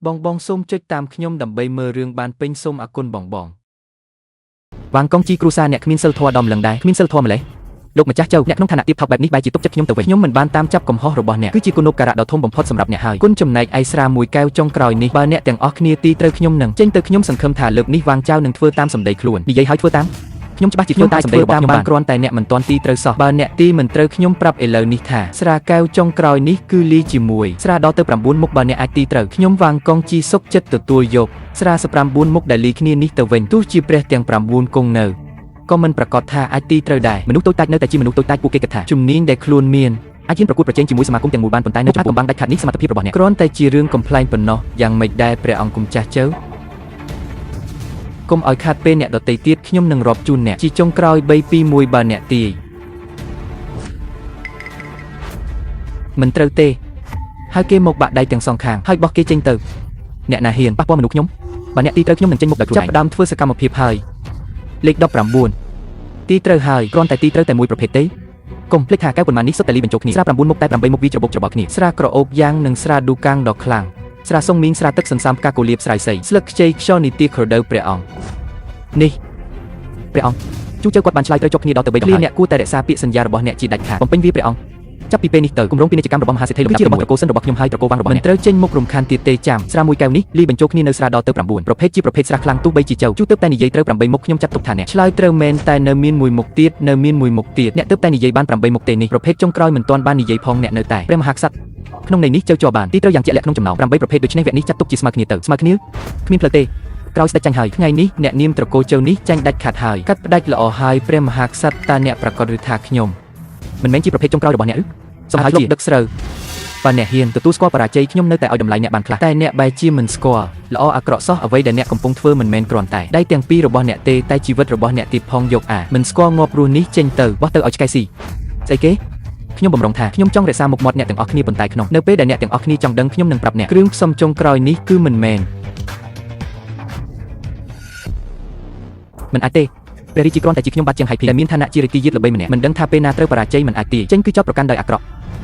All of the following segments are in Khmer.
បងបងសូមចុចតាមខ្ញុំដើម្បីមើលរឿងបានពេញសូមអរគុណបងបង វ៉ាងកងជីគ្រួសារអ្នកគ្មានសិលធម៌ដល់ម្លឹងដែរគ្មានសិលធម៌ម្លេះលោកម្ចាស់ចៅអ្នកក្នុងឋានៈទាបថោកបែបនេះបែរជាទុកចិត្តខ្ញុំទៅវិញខ្ញុំមិនបានតាមចាប់កំហុសរបស់អ្នកគឺជាគុណូបការៈដ៏ធំបំផុតសម្រាប់អ្នកហើយគុណចំណែកឯស្រាមួយកែវចុងក្រោយនេះបើអ្នកទាំងអស់គ្នាទីត្រូវខ្ញុំនឹងចេញទៅខ្ញុំសង្ឃឹមថាលើកនេះវ៉ាងចៅនឹងធ្វើតាមសម្ដីខ្លួននិយាយឲ្យធ្វើតាមខ្ញុំច្បាស់ជាធ្វើតាមសម្ដីរបស់ខ្ញុំបានគ្រាន់តែអ្នកមិនទាន់ទីត្រូវសោះបើអ្នកទីមិនត្រូវខ្ញុំប្រាប់ឥឡូវនេះថាស្រាកែវចុងក្រោយនេះគឺលីជាមួយស្រាដល់ទៅ9មុខបើអ្នកអាចទីត្រូវខ្ញុំវ៉ាងកងជីសុកចិត្តទទួលយកស្រា19មុខដែលលីគ្នានេះទៅវិញទោះជាព្រះទាំង9គង់នៅ ក៏មិនប្រកាសថាអាចទីត្រូវដែរមនុស្សតូចតាចនៅតែជាមនុស្សតូចតាចពួកគេគិតថាជំនាញដែលខ្លួនមានអាចហ៊ានប្រកួតប្រជែងជាមួយសមាគមទាំងមូលបានប៉ុន្តែនៅចំពោះកំបាំងដាច់ខាតនេះសមត្ថភាពរបស់អ្នកគ្រាន់តែជារឿងកំប្លែងប៉ុណ្ណោះយ៉ាងម៉េចដែរព្រះអង្គគុំចាស់ចៅកុំឲ្យខាតពេលអ្នកដទៃទៀតខ្ញុំនឹងរាប់ជូនអ្នកជាចុងក្រោយ3 2 1បើអ្នកទាយមិនត្រូវទេហើយគេមកបាក់ដៃទាំងសងខាងហើយបោះគេចេញទៅអ្នកណាហ៊ានប៉ះពាល់មនុស្សខ្ញុំបើអ្នកទីត្រូវខ្ញុំនឹងចេញមុខដោយខ្លួនឯងចាប់ផ្ដើមធ្វើសកម្មភាពហើយលេខ19ទីត្រូវហើយគ្រាន់តែទីត្រូវតែមួយប្រភេទទេកុំភ្លេចថាកែវប៉ុន្មាននេះសុទ្ធតែលីបញ្ចូលគ្នាស្រា9មុខតែ8មុខវាច្របូកច្របល់គ្នាស្រាក្រអូបយ៉ាងនិងស្រាឌូកាំងដ៏ខ្លាំងស្រាសុងមីងស្រាទឹកសន្សំផ្កាកូលៀបស្រាយសីស្លឹកខ្ចីខ្យល់នីតិក្រដូវព្រះអង្គនេះព្រះអង្គជួចើគាត់បានឆ្លើយត្រូវជាប់គ្នាដល់ទៅ3ដងហើយអ្នកគួរតែរក្សាពាក្យសន្យារបស់អ្នកជាដាច់ខាតបំពេញវាព្រះអង្គចាប់ពីពេលនេះទៅគម្រោងពាណិជ្ជកម្មរបស់មហាសេដ្ឋីលំដាប់ជារបស់ត្រកូលសិនរបស់ខ្ញុំហើយត្រកូលវ៉ាងរបស់អ្នកមិនត្រូវចេញមុខរំខានទៀតទេចាំស្រាមួយកែវនេះលីបញ្ចូលគ្នានៅស្រាដល់ទៅ9ប្រភេទជាប្រភេទស្រាខ្លាំងទោះបីជាចៅជួទើបតែនិយាយត្រូវ8មុខខ្ញុំចាត់ទុកថាអ្នកឆ្លើយត្រូវមែនតែនៅមានមួយមុខទៀតនៅមានមួយមុខទៀតអ្នកទើបតែនិយាយបាន8មុខទេនេះប្រភេទចុងក្រោយមិនទាន់បាននិយាយផងអ្នកនៅតែព្រះមហាក្សត្រក្នុងន័យនេះចៅជាប់បានទីត្រូវយ៉ាងជាក់លាក់ក្នុងចំណោម8ប្រភេទដូច្នេះវគ្គនេះចាត់ទុកជាស្មើគ្នាទៅស្មើគ្នាគ្មានផ្លូវទេក្រោយស្ដេចចាញ់ហើយថ្ងៃនេះអ្នកនាមត្រកូលចៅនេះចាញ់ដាច់ខាតហើយកាត់ផ្ដាច់ល្អហើយព្រះមហាក្សត្រតើអ្នកប្រកាសឬថាខ្ញុំមិនមែនជាប្រភេទចុងក្រោយរបស់អ្នកឬសំហើយជាដឹកស្រូវបើអ្នកហ៊ានទទួលស្គាល់បរាជ័យខ្ញុំនៅតែឲ្យតម្លៃអ្នកបានខ្លះតែអ្នកបែរជាមិនស្គាល់ល្អអាក្រក់សោះអ្វីដែលអ្នកកំពុងធ្វើមិនមែនគ្រាន់តែដៃទាំងពីររបស់អ្នកទេតែជីវិតរបស់អ្នកទៀតផងយកអាមិនស្គាល់ងាប់រស់នេះចេញទៅបោះទៅឲ្យឆ្កែស៊ីស្អីគេខ្ញុំបំរុងថាខ្ញុំចង់រក្សាមុខមាត់អ្នកទាំងអស់គ្នាប៉ុន្តែក្នុងនៅពេលដែលអ្នកទាំងអស់គ្នាចង់ដឹងខ្ញុំនឹងប្រាប់អ្នកគ្រឿងផ្សំចុងក្រោយនេះគឺមិនមែនមិនអាចទេព្រះរាជាគ្រាន់តែជាខ្ញុំបាទជាងហៃភីដែលមានឋានៈជារាជយាទល្បីម្នាក់មិនដឹងថាពេលណាត្រូវបរាជ័យមិនអាចទេចេញគឺចោតប្រកាន់ដោយអាក្រក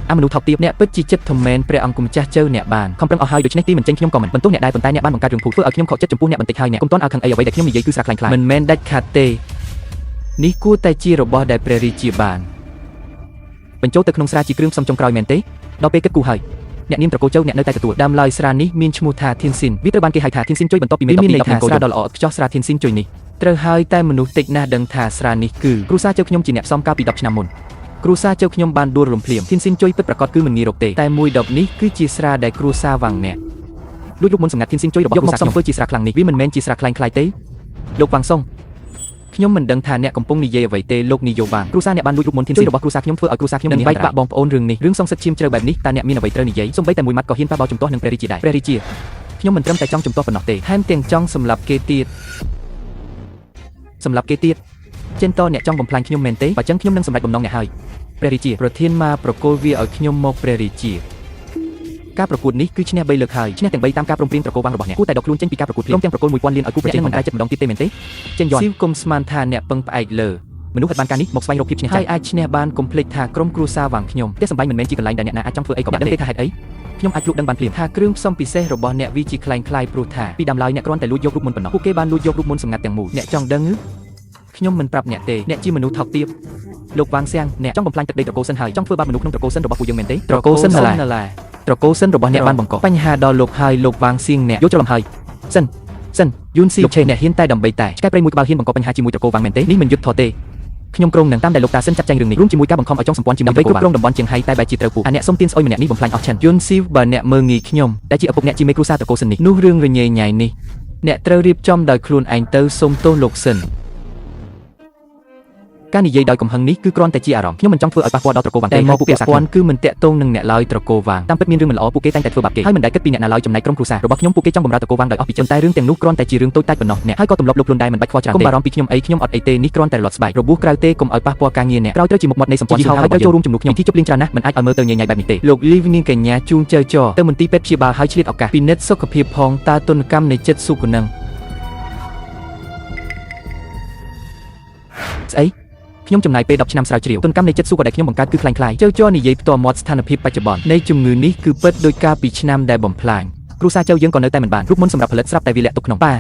់អាមនុស្សថោកទាបអ្នកពិតជាចិត្តធំមែនព្រះអង្គគុំចាស់ចៅអ្នកបានខំប្រឹងអស់ហើយដូច្នេះទីមិនចេញខ្ញុំក៏មិនបន្ទោសអ្នកដែរប៉ុន្តែអ្នកបានបង្កើតរឿងភូតធ្វើឲ្យខ្ញុំខកចិត្តចំពោះអ្នកបន្តិចហើយអ្នកកុំទាន់ឲ្យខឹងអីអ្វីដែលខ្ញុំនិយាយគឺស្រាក្លែងៗមិនមែនដាច់ខាតទេនេះគួរតែជារបស់ដែលព្រះរាជាបានបញ្ចូលទៅក្នុងស្រាជាគ្រឿងផ្សំចុងក្រោយមែនទេដល់ពេលគិតគូរហើយអ្នកនាមត្រកូលចៅអ្នកនៅតែទទួលដើមឡើយស្រានេះមានឈ្មោះថាធានស៊ីនវាត្រូវបានគេហៅថាធានស៊ីនជួយបន្ទាប់ពីមេមានន័យថាស្រាដ៏ល្អឥតខ្ចោះស្រាធានស៊ីនជួយនេះត្រូវហើយតែមនុស្សតិចណាស់ដឹងថាស្រានេះគឺគ្រួសារចៅខ្ញុំជាអ្នកផ្សំកាលពី10ឆ្នាំមុនគ្រួសារចៅខ្ញុំបានដួលរំភ្លាមធានស៊ីនជួយពិតប្រាកដគឺមិនងាយរកទេតែមួយដបនេះគឺជាស្រាដែលគ្រួសារវ៉ាងអ្នកលួចរូបមន្តសម្ងាត់ធានស៊ីនជួយរបស់យកមកផ្សំធ្វើជាស្រាខ្លាំងនេះវាមិនមែនជាស្រាក្លែងក្លាយទេលោកវ៉ាងសុងខ្ញុំមិនដឹងថាអ្នកកំពុងនិយាយអ្វីទេលោកនាយកវ៉ាងគ្រួសារអ្នកបានលួចរូបមន្តធានស៊ីនរបស់គ្រួសារខ្ញុំធ្វើឲ្យគ្រួសារខ្ញុំនឹងបែកបាក់បងប្អូនរឿងនេះរឿងសងសឹកឈាមជ្រៅបែបនេះតើអ្នកមានអ្វីត្រូវនិយាយសូម្បីតែមួយម៉ាត់ក៏ហ៊ានប៉ះបោជំទាស់នឹងព្រះរាជាដែរព្រះរាជាខ្ញុំមិនត្រឹមតែចង់ជំទាស់ប៉ុណ្ណោះទេថែមទាំងចង់សម្លាប់គេទៀតសម្លាប់គេទៀតចេនតអ្នកចង់បំផ្លាញខ្ញុំមែនទេបើចឹងខ្ញុំនឹងសម្រេចបំណងអ្នកហើយព្រះរាជាប្រធានមកប្រគល់វាឲ្យខ្ញុំមកព្រះរាជាការប្រកួតនេះគឺឈ្នះ3លើកហើយឈ្នះទាំង3តាមការព្រមព្រៀងត្រកូលវ៉ាងរបស់អ្នកគួរតែដកខ្លួនចេញពីការប្រកួតភ្លាមទាំងប្រគល់1000លានឲ្យគូប្រជែងមិនតែចិត្តម្ដងទៀតទេមែនទេចេញយន់ស៊ីវគុំស្មានថាអ្នកពឹងផ្អែកលើមនុស្សហិតបានការនេះមកស្វែងរកភាពឈ្នះចាញ់ហើយអាចឈ្នះបានកុំភ្លេចថាក្រុមគ្រួសារវ៉ាងខ្ញុំផ្ទះសម្បែងមិនមែនជាកន្លែងដែលអ្នកណាអាចចង់ធ្វើអីក៏បានដឹងទេថាហេតុអីខ្ញុំអាចលក់ដឹងបានភ្លាមថាគ្រឿងផ្សំពិសេសរបស់អ្នកវាជាក្លែងក្លាយព្រោះថាពីដើមឡើយអ្នកគ្រាន់តែលួចយករូបមន្តប៉ុណ្ណោះពួកគេបានលួចយករូបមន្តសម្ងាត់ទាំងមូលអ្នកចង់ដឹងឬខ្ញុំមិនប្រាប់អ្នកទេអ្នកជាមនុស្សថោកទាបលោកវ៉ាងសៀងអ្នកចង់បំផ្លាញទឹកដីត្រកូលសិនហើយចង់ធ្វើបាបមនុស្សក្នុងត្រកូលសិនរបស់ពួកយើងមែនទេត្រកូលសិនណាឡាត្រកូលសិនរបស់អ្នកបានបង្កបញ្ហាដល់លោកហើយលោកវ៉ាងសៀងអ្នកយកច្រឡំហើយសិនសិនយូនស៊ីលោកឆេអ្នកហ៊ានតែដើម្បីតែឆ្កែព្រៃមួយក្បាលហ៊ានបង្កបញ្ហាជាមួយត្រកូលវ៉ាងមែនទេនេះមិនយុត្តិធម៌ទេខ្ញុំក្រុងនឹងតាមដែលលោកតាសិនចាត់ចែងរឿងនេះរួមជាមួយការបង្ខំឲ្យចុងសម្ព័ន្ធជាមួយដើម្បីគ្រប់គ្រងតំបន់ជាងហៃតែបែរជាត្រូវពួកអាអ្នកសុំទានស្អុយម្នាក់នេះបំផ្លាញអស់ឆិនយូនស៊ីវបើអ្នកមើងងាយខ្ញុំដែលជាឪពុកអ្នកជាមេគ្រួសារត្រកូលសិននេះនោះរឿងរញ៉េញ៉ៃនេះអ្នកត្រូវរៀបចំដោយខ្លួនឯងទៅសូមទោសលោកសិនការនិយាយដោយកំហឹងនេះគឺគ្រាន់តែជាអារម្មណ៍ខ្ញុំមិនចង់ធ្វើឲ្យប៉ះពាល់ដល់ត្រកូលវ៉ាងទេមកពួកពាក់ព័ន្ធគឺមិនតាក់ទងនឹងអ្នកឡើយត្រកូលវ៉ាងតាមពិតមានរឿងមិនល្អពួកគេតែងតែធ្វើបាបគេហើយមិនដែលគិតពីអ្នកណាឡើយចំណែកក្រុមគ្រួសាររបស់ខ្ញុំពួកគេចង់បម្រើត្រកូលវ៉ាងដោយអស់ពីចិត្តតែរឿងទាំងនោះគ្រាន់តែជារឿងតូចតាចប៉ុណ្ណោះអ្នកហើយក៏ទម្លាប់លោកខ្លួនដែរមិនបាច់ខ្វល់ច្រើនទេកុំបារម្ភពីខ្ញុំអីខ្ញុំអត់អីទេនេះគ្រាន់តែរលត់ស្បែករបួសក្រៅទេកុំឲ្យប៉ះពាល់ការងារអ្នកក្រោយត្រូវជាមុខមាត់នៃសម្ព័ន្ធយីហោហើយត្រូវចូលរួមជំនួសខ្ញុំពិធីជប់លៀងច្រើនណាស់មិនអាចឲ្យមើលទៅញ៉ៃញ៉ៃបែបនេះទេលោកលីវនាងកញ្ញាជួងចៅចទៅមន្ទីរពេទ្យព្យាបាលហើយឆ្លៀតឱកាសពិនិត្យសុខភាពផងតើទនកម្មនៃចិត្តសុខនឹងស្អីខ្ញុំចំណាយពេល10ឆ្នាំស្រាវជ្រាវទនកម្មនៃចិត្តសុខដែលខ្ញុំបង្កើតគឺក្លែងក្លាយចៅចនិយាយផ្ទាល់មាត់ស្ថានភាពបច្ចុប្បន្ននៃជំងឺនេះគឺពិតដោយការពីឆ្នាំដែលបំផ្លាញ គ្រួសារចៅយើងក៏នៅតែមិនបានរូបមន្តសម្រាប់ផលិតស្រាប់តែវាលាក់ទុកក្នុងប៉ា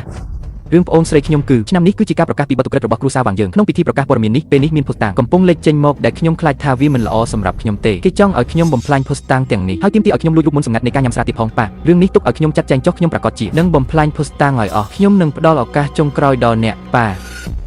រឿងប្អូនស្រីខ្ញុំគឺឆ្នាំនេះគឺជាការប្រកាសពីបទឧក្រិដ្ឋរបស់គ្រួសារវ៉ាងយើងក្នុងពិធីប្រកាសព័ត៌មាននេះពេលនេះមានភស្តុតាងកំពុងលេចចេញមកដែលខ្ញុំខ្លាចថាវាមិនល្អសម្រាប់ខ្ញុំទេគេចង់ឲ្យខ្ញុំបំផ្លាញភស្តុតាងទាំងនេះហើយទាមទារឲ្យខ្ញុំលួចរូបមន្តសម្ងាត់នៃការញ៉ាំស្រាទៀតផងប៉ារឿងនេះទុកឲ្យខ្ញុំចាត់ចែងចុះខ្ញុំប្រកាសជានឹងបំផ្លាញភស្តុតាងឲ្យអស់ខ្ញុំនឹងផ្ដល់ឱកាសចុងក្រោយដល់អ្នកប៉ា។